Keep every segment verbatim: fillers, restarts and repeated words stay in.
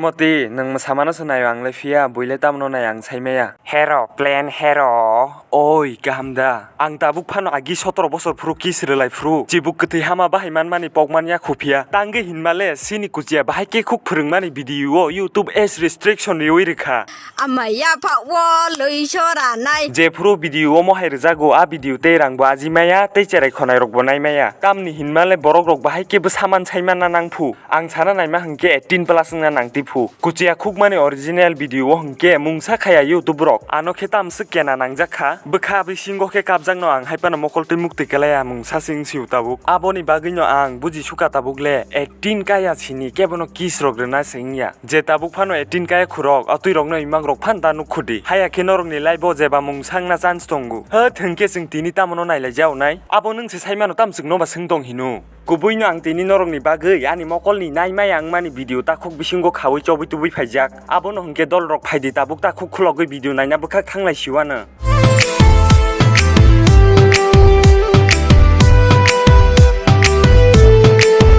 Moti, nwng mwsamano se naio ang le phiya, buile tamno nai ang saimaya. Hero, plain hero. Oi, kaham da? Ang tabuk phano agi sotoro bosor phuru kiss rwlai phuru. Chibuk kwthwi hama bahai manmani pokman ya khuphiya. Tangwi hinmale, sini kuchiya bahai kekhuk phwrwngmani video o YouTube age restriction riwi rwkha. Amai yapha o lwi sora nai. Jephuru video omo hai rwjago, a video tei rangbo ajimaya, tei cherai khonai rokbo naimaya. Tamni hinmale borok rok bahai kebo saman saimana nangphu. Ang sana naima hwnkhe eighteen plus wngna nangtiphu. Kuchiya khukmani original video o hwnkhe mungsa khaya YouTube rok. Ano khe tamswk kena nangjak kha. Bwkha bisingo khe kapjakno ang hai phano mokol twi muktwi kelaya mungsa se wngsiu tabuk. Aboni bagwino ang buji sukha tabuk le eighteen kaya sini kebono kiss rok rwna se wngya. Je tabuk phano eighteen kaya khurok, atwi rokno imang rok phan da nukhudi. Haya khe norokni live o jeba mungsa wngna chance tongo. Hwt hwnkhe chwng tini tamono nailai jaonai? Abo nwng se saimano tamswk noba swng tong hino? Kubuino ang tini norokni bagwi ani mokolni naimaya wngmani video takhuk bisingo khaui chobwi tubui phaijak. Abono hwnkhe dolrok phaidi tabuk takhuk khulogwi video naina bwkhak thanglai siwano.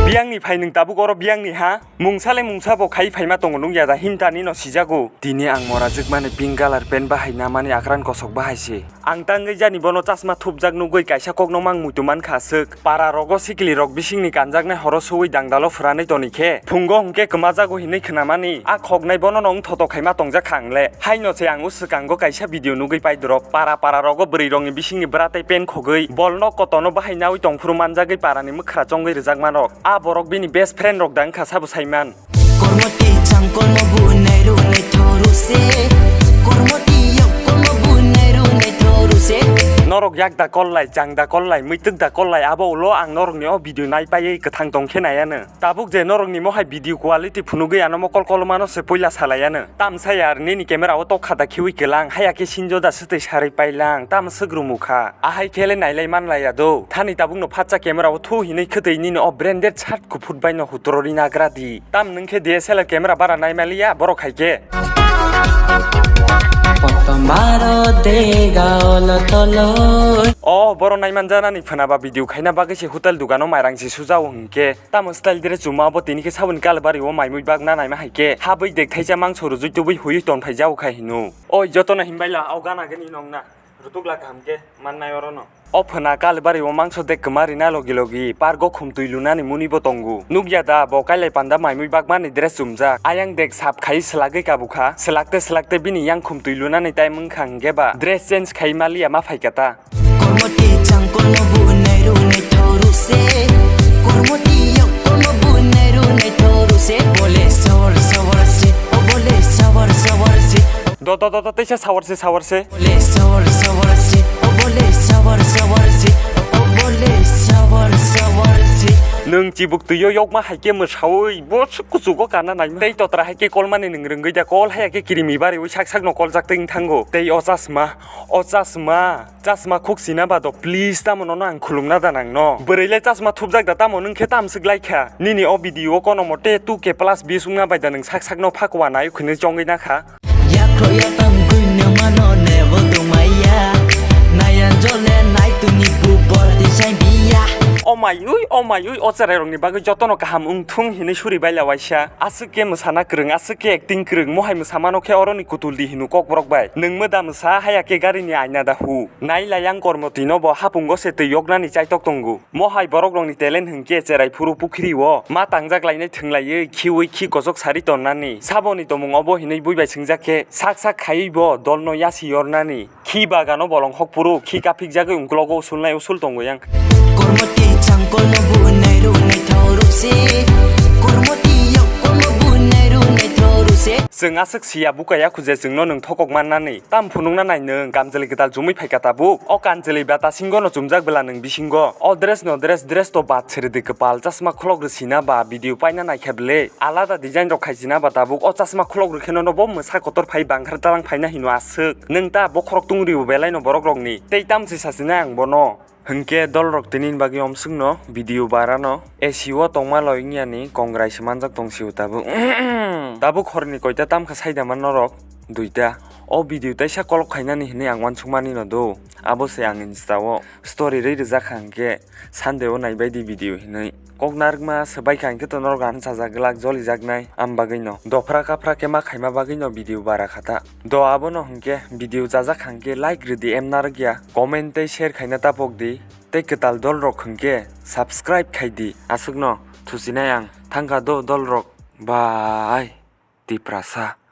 Biyangni phai nwng tabuk oro biyangni ha? Mungsa le mungsa bo khai phaima tongo nukya da himtani no sijago. Tini ang mora jwkmani pink colour pant bahai namani akran kosok bahai se. Ang tangwi jani bono chasma thupjak nugwi kaisa kokno mang muitu mankha aswk. Para rogo sikili rok bisingni kanjaknai horo suwi dangdalo phwranwi toni khe. Phungo hwnkhe kwmajago hinwi khnamani. A khoknai bono no wngthoto khaima tongjak kha ang le. Haino se ang o swkango kaisa video nugwi paidrop. Para para rogo bwrwi rokni bisingni bwra tei pen khogwi bolno kotono bahai nawi tongphuru manjagwi parani mwkhra chongwi rwjakma rok. A borok bini best friend rok da wngkha sabo saiman. Kormoti changkolmo bu nairu naithoru se. Kormoti yokkolmo bu nairu naithoru se. Norok yak da kollai, chang da kollai, muitwk da kollai, abo ulo ang norokni o video naipaiwi kwthang tongkhe naiyanw. Tabuk je norokni mohai video quality phunugwi ano mokol kolmano se puila salaiyanw. Tamsaya ar nini camera o tokha da khiwi kwlang, haya khe sinjo da swtwi sarwi pailang, tamo swk rumukha. Ahai khe le nailai manlaiya do. Thani tabukno phatsa camera o thu hinwi khwtwi nini o branded shirt kuphur bai no hutro rina gra di. Tam nwng khe D S L R camera bara naimaliya borok hai khe. Kotom baro dega olo tolo. O boro naimanjanani phwnaba video khaina bagwi se hotel dugano mairang se sujao hwnkhe. Tamo style dire chuma bo tini khe saboni kalbari o maimui bagna naima hai khe. Habwi dek thaisa mangso rujui tubui huyui tonphai jao khai hino. Oi jotono himbai la o gana gani nongna. Rutuk la kaham khe mannai orono. O phwna kalbari o mangso dek kwma rina logi logi park o khumtwi lunani muni bo tongo. Nukya da bo kailai panda maimui bagmani dress chumjak. Ayang dek sap khai swlagwi kabukha. Swlakte swlakte bini yang khumtwi lunani time wngkha hwnkhe ba dress change khai maliya ma phaikha ta. Kormoti changkolmo bu nairu naithoru se. Kormoti yokkolmo bu nairu naithoru se. Bole sawar sawar se. O bole sawar sawar se. Do do do do teisa sawar se sawar se. Bole sawar sawar se, o bole sawar sawar se, o bole sawar sawar se. Nwng chibuk twiyo yokma hai khe mwsaui bo kuchugo kana naima. Tei totra hai khe kolmani nwng rwngwi da kol haya khe kirimi bariwi sak sakno koljak tei wng thango. Tei o chasma, o chasma, chasma khuk sina ba do please tamo nono ang khulumna da nangno. Bwrwi le chasma thupjak da tamo nwng khe tamswk lai kha. Nini o video o kono mote two K plus views wngna bai da nwng sak sakno phakwa nai khwni chongwi na kha. Yakhro yapang gui no mano nebo tumaya. Nayan jole nai tuni bu bor di sai biya. O mai ui, o mai ui, o cherai rokni bagwi jotono kaham wng thung hinwi suri baila waisa. Aswk khe mwsana kwrwng, aswk khe acting kwrwng, mohai mwsamano khe oroni kutul di hino kokborok bai. Nwng mwda mwsa haya khe garini aina da hu. Nai layang kormo twi no bo hapungo se twi yoknani chaitok tongo. Mohai borok rokni talent hwnkhe cherai phuru pukhri o ma tangjak lainai thwnglaiwi khiui khi kochok sari tonnani. Saboni tomung obo hinui bui bai swngjak khe sak sak khaiwi bo dolno yasi yornani. Khi bagano bolong hok phuru khi kaphikjagwi ungklogo usulnai usul tongo yang. Kormoti changkolno bu nairu naithoru se. Kormoti yokkolno bu nairu naithoru se. Chwng aswk siya bukaya khuje chwngno nwng thokok mannani. Tam phunukna nai nwng, kamchwlwi kwtal chumui phaikha tabuk. O kamchwlwi bata singo no chumjak bwla nwng bisingo. O dress no dress, dress to bad sridi kwpal, chasma khulok rwsina ba video paina naikha bwle. Alada design rok khaisina ba tabuk. O chasma khulok rwkheno no bo mwsa kotor phai bangkhar talang phaina hino aswk. Nwng ta bokhorok tungribo belai no borok rokni. Tei tamsi sasina ang bono. Hwnkhe dolrok tini bagwi omswkno video barano A C o tongma loi wngya ni kongrai se manjak tong sio tabuk. Tabuk horni koita tamkha saida man norok? Duita. O video taisa kolok khainani hinwi ang uansukmani no do. Abo se ang Insta o story rwi rwjak kha hwnkhe Sunday o naibaidi video hinwi. Kok narwkma swbai kha hwnkhe to norok ano chajak glak jolijaknai am bagwi no. Dophra kaphra khe ma khaima bagwi no video bara kha ta. Do abono hwnkhe video chajak kha hwnkhe like rwdi em narwkya, comment tei share khaina tapok di. Tei kwtal dolrok hwnkhe subscribe khai di. Aswkno thusinai ang. Thangkha do dolrok. Bye. Tiprasa.